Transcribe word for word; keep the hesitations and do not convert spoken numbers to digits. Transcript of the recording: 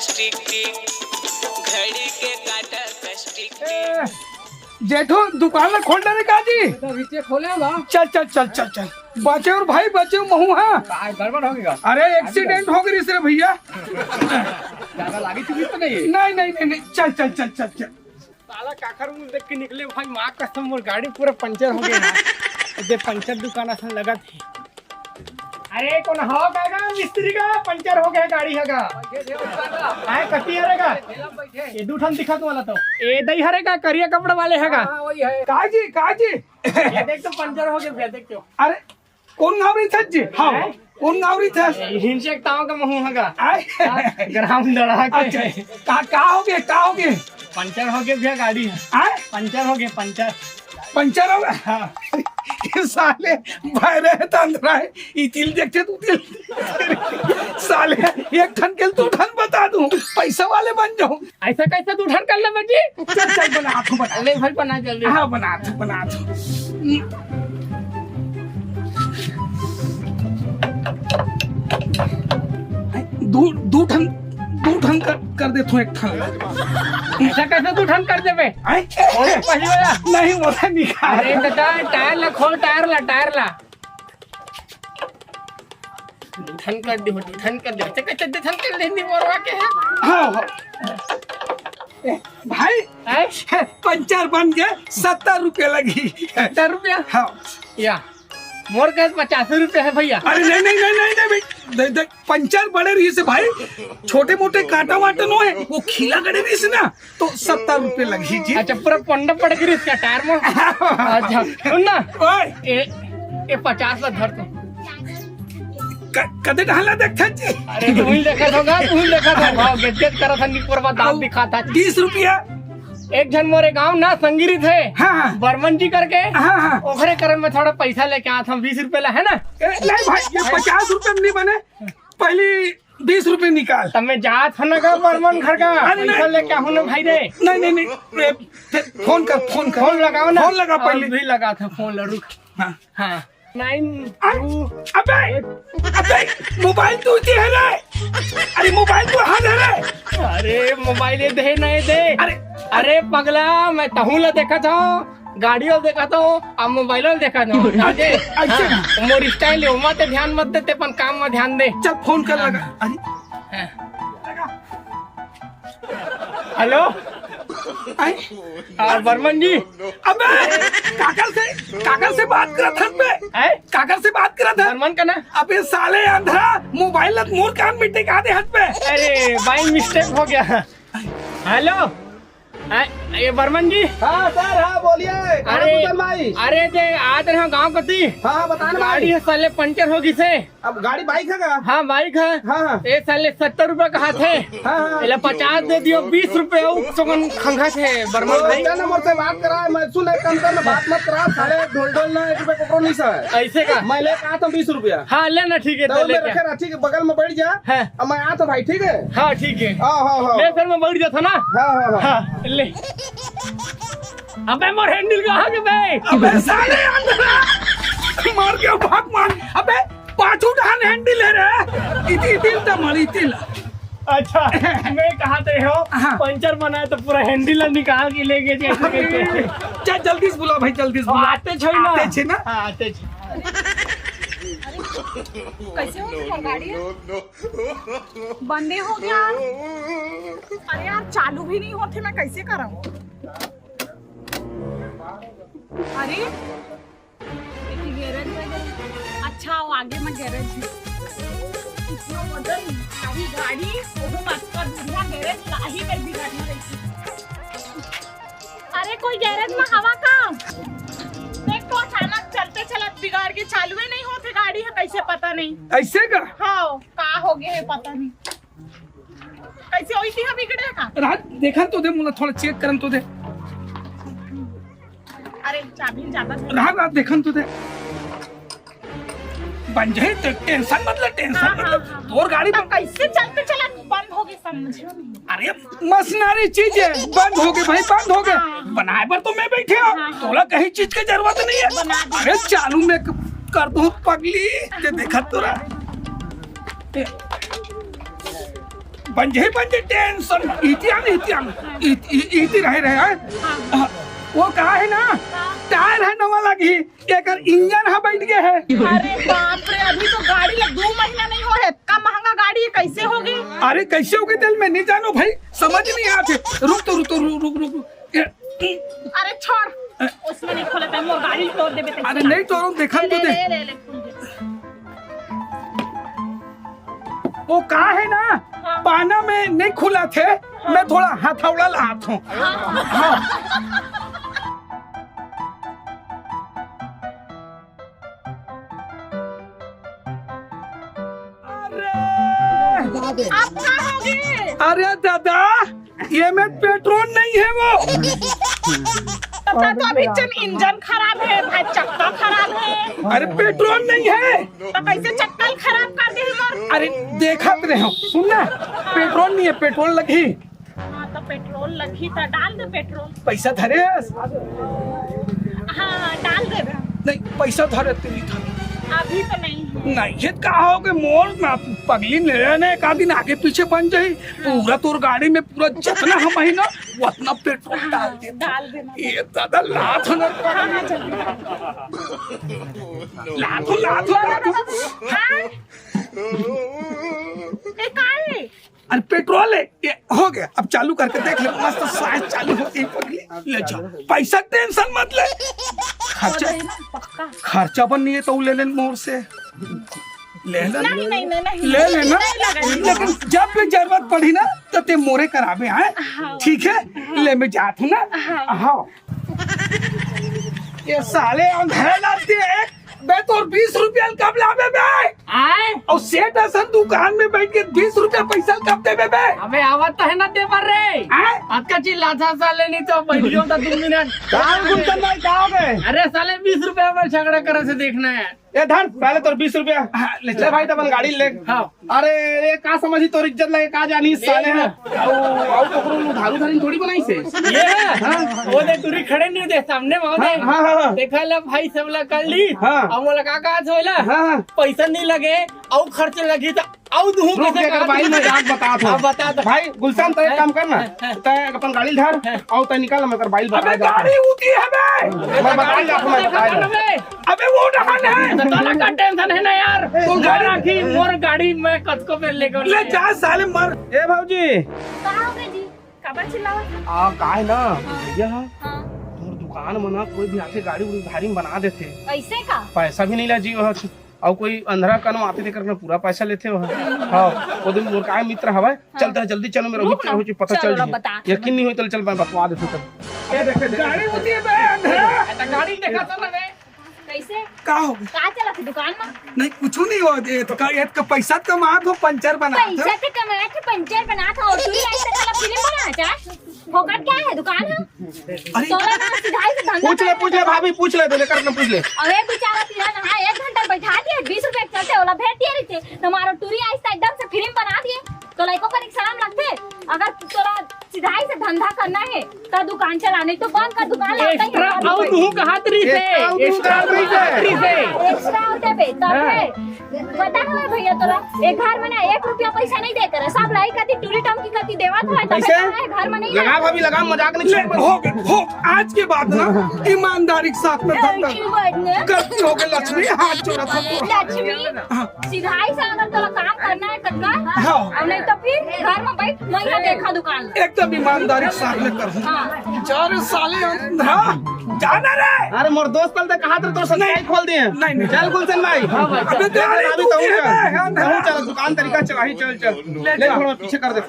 टिक टिक, घड़ी के काटा कस टिक टिक। ए, जेठू, दुकान ला खोल डारे का जी? तो अभी चेक खोले बा। चल, चल, चल, चल, चल। बचे और भाई, बचे महू, हाँ। का गड़बड़ हो गया? अरे, एक्सीडेंट हो गई रे भैया। ज्यादा लागी चुकी तो नहीं है? नहीं, नहीं, नहीं, नहीं। चल, चल, चल, चल, चल। साला काखर मुंह देख के निकले भाई, माँ कसम, मोर गाड़ी पूरा पंचर हो गया। दे पंचर दुकान असन लगत है। अरे, कौन हवा का गा मिस्त्री का? पंचर हो गया गाड़ी है का? आए, कती हरे का? ये दू ठन दिखा तुम्हाला तो। ए दई हरे का, करिया कपड़ा वाले है का? हाँ, वही है। का जी, का जी? ये देख तो, पंचर हो गया भैया, देख तो। अरे, कौन गाँव रहिथस जी? हाँ, हैं? कौन गाँव रहिथस? हिंसे एक ताव का महू हगा। आय? ग्राम दड़ा के। अच्छा, का, का हो गया, का हो गया? पंचर हो गया भैया गाड़ी है। आय? पंचर हो गया, पंचर। पंचर हो गया? हाँ। ये साले भैरे तंद्रा है, इतिल देखते तू तिल। साले एक ठन के दू ठन बता दूं, पैसा वाले बन जाऊं। ऐसा कैसे तू ठन कर ले बेटी? चल, चल, बना, तू बना। ले भाई, बना जल्दी। हाँ, बना, तू बना, तू। दू, दू ठन, दू ठन कर, कर दे तू एक ठन। ऐसा कैसे दू ठन कर देबे? आय? अरे, पहली वाला। नहीं, वो तो निकाल। अरे दादा, टायर ला खोल, टायर ला, टायर ला। ठन कर दे, ठन कर दे। चल, चल, ठन कर दे, नहीं मोरवा के है। हाँ, हाँ। ए, भाई, हैं? पंचर बन के सत्तर रुपया लगी। सत्तर रुपया? हाँ। या, मोर के पचास रुपया है भैया। अरे नहीं, नहीं, नहीं, नहीं, नहीं, भाई। देख, देख, पंचर बड़े रहिस हे भाई, छोटे मोटे कांटा वाटा नो है, वो खीला गड़े रहिस हे ना, तो सत्तर रुपया लगही जी। अच्छा, पूरा पंडा पड़ गिरिस का टायर में? अच्छा, सुन ना। ओए। ए, ए पचास ला धर तो। क-, कदे डहला देखत जी? अरे, तू ही देखत होगा, तू ही देखत होगा। गेट गेट करत हन, निकोर बा दांत दिखात हे। बीस रुपया। एक झन मोरे गांव ना संगी रहिथे, हाँ, हाँ। बर्मन जी करके, हाँ, हाँ। ओखरे करन में थोड़ा पैसा लेके आत हन, बीस रुपया ला, है ना? ए, नहीं भाई, ये पचास रुपया में नहीं बने, पहली बीस रुपया निकाल। तब मैं जात हन ना का बर्मन घर का, अरे पैसा नहीं। लेके आहूं ना भाई रे। नहीं, नहीं, नहीं, ए, फिर फोन कर, फोन कर। फोन लगाओ ना। फोन लगा अब पहले। भी लगा था फोन, रुक। हाँ। हाँ। नाइन अ-, टू अबे, अबे, मोबाइल तो इती हे रे। अरे, मोबाइल तो हाथ हे रे। अरे, मोबाइल ये दे, नहीं दे। अरे। अरे, पगला, मैं तहूं ला देखत हूँ, गाड़ी ला देखत हूँ, अब मोबाइल ला देखत हूँ। अच्छा, अच्छा। हाँ, मोर स्टाइल है, ओमा ते ध्यान मत दे, ते अपन काम में ध्यान दे। चल, फोन कर, हाँ। लगा। अरे। हाँ। लगा। हेलो। आय? आ, बर्मन जी। अबे, काकर से, काकर से बात करत हस बे? आय? काकर से बात करत हस? बर्मन का ना? अबे साले अंधरा, मोबाइल ला मोर कान में टिका दे हस बे। अरे, by mistake हो गया। हेलो। आ, ये बर्मन जी। हाँ सर, हाँ बोलिए। कहाँ अरे, कुशल भाई? अरे, दे, आत रहे हो गांव कती। हाँ, हाँ, बता ना गाड़ी भाई। है साले पंचर हो गई से। अब गाड़ी बाइक है का? हाँ, बाइक है। हाँ, हाँ। ए साले सत्तर रुपया कहा थे। हाँ, हाँ। एला पचास दे दियो, बीस रुपया उ सोगन खंगा थे, बर्मन ओ, भाई। चल ना, मोर से बात करा, मैं सुन, एक काम कर ना, बात मत करा, साले ढोल ढोल ना, एक रुपया कोकरो नहीं सा है। ऐसे का? मैं लेके आता हूँ बीस रुपया। हाँ, ले ना, ठीक है, तो तो मैं लेके आ। रखे रहा, ठीक है, बगल में बैठ जा। हाँ। अब मैं आता हूँ भाई, ठीक है? हाँ, ठीक है। हाँ, हाँ, हाँ। ले, फिर मैं बैठ जाता ना। हाँ, हाँ, हाँ। हाँ, ले। अबे, मोर हैंडल कहाँ के बे? अबे, साले अंधरा। मार के भाग मार। अबे, पाछू डाहन हैंडल है रे। इती, इती ल त मर, इती ल। अच्छा, मैं कहा थे हो, हाँ। पंचर बनाए तो पूरा हैंडल निकाल के ले गए थे, ऐसे करके। चल, जल्दी से बुला भाई, जल्दी से बुला। आते छे ना। आते छे ना। हाँ, आते छे। कैसे हो गया गाड़ी? बंदे हो गया। अरे यार, चालू भी नहीं होते, मैं कैसे करूँ? अरे, एक गैरेज में गई। अच्छा, वो आगे में गैरेज है। इतना वजन भारी गाड़ी, वो मत कर, बुढ़िया गैरेज लाही में बिगाड़ना रहती। अरे, कोई गैरेज में हवा का? देख तो, अचानक चलते चलत बिगाड़ के चालू ही नहीं होते गाड़ी है, कैसे पता नहीं। ऐसे का? हाँ, का हो गया है पता नहीं। कैसे होई थी हम इकड़े का? रात देखन तो दे, मुला थोड़ा चेक करन तो दे। अरे, चाबी ज्यादा दे। रात, रात देखन तो दे। बन जाए तो टेंशन मत ले, टेंशन हाँ, मत ले। हाँ, हाँ। तोर गाड़ी तो बन- कैसे चलते चला बंद हो गई, समझो नहीं। अरे, मशीनरी चीज है, बंद हो गई भाई, बंद हो गई। हाँ। बनाए बर तो मैं बैठे हूँ, हाँ, हाँ। तोला कहीं चीज की जरूरत नहीं है। बना दे। अरे, चालू में क-, कर दूँ पगली, ये देखा तोरा। ए, पंजे, पंजे टेंशन, इतिया नहीं, इतिया नहीं, इत-, इ-, इति रहे, रहे, हैं? हाँ। हाँ, वो का है ना, हाँ। टायर है नवा लगी, एकर इंजन हा बैठ गया है। अरे बाप रे, अभी तो गाड़ी ला दो महीना नहीं हो है, इतना महंगा गाड़ी है, कैसे हो गई? अरे कैसे हो गई तेल में नहीं जानो भाई, समझ नहीं आते। रुक तो, रुक तो, रुक, रुक, रुक, रुक। ए, अरे छोड़, ए। उसमें नहीं खोला था, मोर गाड़ी तोड़ देबे ते। अरे नहीं तोड़ो, देखा ले, तो ले, दे। ले, ले, ले, खोल दे। वो का है ना, हाँ। पाना में नहीं खुला थे, हाँ। मैं थोड़ा हथौड़ा लात हूँ। हाँ। हाँ। अरे! आप कहाँ हो गए? अरे दादा, ये में पेट्रोल नहीं है वो। पता तो अभी चल इंजन खराब है, भाई चक्का खराब है। अरे पेट्रोल नहीं है। तो कैसे चक्का ही खराब कर दे हमार? अरे देखत रहे हो, सुन ना, पेट्रोल नहीं है, पेट्रोल लगी। हाँ, तो पेट्रोल लगी तो डाल दे पेट्रोल। पैसा धरे हस? हाँ, डाल दे। नहीं, पैसा धरे तेरी था। अभी तो नहीं है। नहीं, ये का हो के मोर ना पगली ने रहने का दिन आगे पीछे बन जाई। पूरा तोर गाड़ी में पूरा जितना हम है ना, उतना पेट्रोल डाल दे। डाल देना। ये दादा लात हो ना। हाँ, हाँ, जल्दी। लात हो, लात हो, लात हो। हाँ? ए, का है? अरे पेट्रोल है, ये हो गया। अब चालू करके देख ले, मस्त साइज चालू हो गई पगली। ले जा, पैसा टेंशन मत ले। खर्चा, पक्का। खर्चा बन नहीं है तो ले लेन मोर से। ले लेन। नहीं, नहीं, नहीं, नहीं। ले लेना। नहीं लगा, नहीं। लेकिन जब भी जरूरत पड़ी ना, तो ते मोरे कराबे, हैं? हाँ। ठीक है? हाँ। ले, मैं जात हूँ ना। हाँ। हाँ। ये साले अंधेरे लाते हैं। बे, तोर बीस रुपया कब लाबे बे? आय? और सेठ असन दुकान में बैठ के बीस रुपया पैसा कब देबे बे? अबे, आवत तो है ना दे बर रे। आय? अतका चिल्लाथा साले, नहीं तो बैठ जाओ तो दो मिनट। का गुलशन भाई, का हो गए? अरे साले, बीस रुपया में झगड़ा करे से देखना है। ए धर, पहले तोर बीस रुपया। हाँ, ले ले चल। भाई, तो अपन गाड़ी ले। हाँ। अरे, ये का समझी तोर इज्जत लगे, का जानी साले हैं। आओ, आओ, पकड़ो, उधारू धारी थोड़ी बनाई से। ये? हाँ। वो दे, टूरी खड़े नहीं दे, सामने में वो दे। हाँ, हाँ, हाँ। देखा ला भाई, सब ला कर ली। हाँ। अब मोला का कहा होला? हाँ, हाँ। पैसा नहीं लगे, अउ खर्च लगी तो अउ दूँ रुक, कैसे एकर कहा बाइल तू? मैं जाके बतात हूँ। हाँ, बता दो। भाई, गुलशन, तय एक हाँ, काम कर ना। हाँ, हाँ। तय अपन गाड़ी धर, हाँ। अउ तय निकाल, मैं एकर बाइल बता अबे, जाता हूँ। गाड़ी उठी है बे। मैं बता जाता हूँ, मैं बता जाता हूँ। अबे, वो डहान है। तो तोला का टेंशन है ना यार। तू जा। राखी मोर गाड़ी में कतको बेर लेके ले जा साले मर। ए भौजी। का हो गए जी? काबर चिल्लावत है? आ, का है ना, हाँ। भैया, हाँ। तोर दुकान में ना कोई भी आके गाड़ी उधारी में बना देथे। ऐसे का? पैसा भी नहीं ला जी वहाँ। अउ कोई अंधरा कन आते तेकर ना पूरा पैसा लेथे वहाँ। हाँ, वो दिन मोर का मित्र हवय, हाँ। चलता है, जल्दी चलो, मेरा रुक मित्र ना। हो जी, पता चलो चल ना, जी। बता। यकीन नहीं होई तो चल, मैं बतवा देता हूँ। ये देख, देख, गाड़ी होती है बे, अंधरा। अच्छा, गाड़ी देखा तो ना बे। कैसे? का हो गया? का चला थी दुकान में? नहीं, कुछ नहीं हो, ये तो का, ये तो पैसा कमात हो, पंचर बना था। पैसा तो कमात हो, पंचर बना था, और तू ही ऐसे चला फिल्म बना था। फोकट क्या है दुकान है? अरे, तोला ना सिधाई से धंधा पूछ ले, करे पूछ ले ना। भाभी, पूछ ले, तूने करना पूछ ले। अरे बेचारा तेला ना एक घंटा बैठा दिए, बीस रुपया के चलते ओला भेज दिए रहिते, तुम्हारा टूरी आइस एकदम से फिल्म बना दिए, तो लइको का शरम लगथे। अगर तोला सिधाई से धंधा करना है, तो दुकान चला, नहीं तो बंद कर दुकान, लाता ही एक्स्ट्रा नहीं। आउट हूँ कहात रही से, एक्स्ट्रा आउट हूँ एक्स्ट्रा कहात रही से। एक्स्ट्रा होते बे, तब हाँ। है। पता है भैया तोला, एक घर में ना एक रुपया पैसा नहीं देते रहे, सब लाई कती टूरी टमकी कती देवत है, तब कैसे? है घर में नहीं लगा आता। भाभी, लगा, मजाक नहीं ले, छोड़। हो गए, हो, आज के बाद ना ईमानदारी के साथ में ए, धंधा। की बात ना? गलती हो गई लक्ष्मी, हाथ जोड़ा था तोरा। लक्ष्मी, हाँ। सिधाई से अगर तोला काम करना है कक्का, हाँ। और नहीं तो फिर घर में बैठ, मैं यहाँ देखा दुकान। एकदम ईमानदारी के साथ में कर। हाँ। जा रे साले, हाँ, जाना रे। अरे मोर दोस्त कल तक कहा था तो सच्चाई खोल दिए। नहीं, नहीं। चल गुलशन भाई। हाँ भाई, अबे चल। तेरा अभी तू तो भी चल। है, हाँ, तू चल, दुकान तरीका चला ही, चल, चल। ले ले, जा। थोड़ा पीछे कर दे।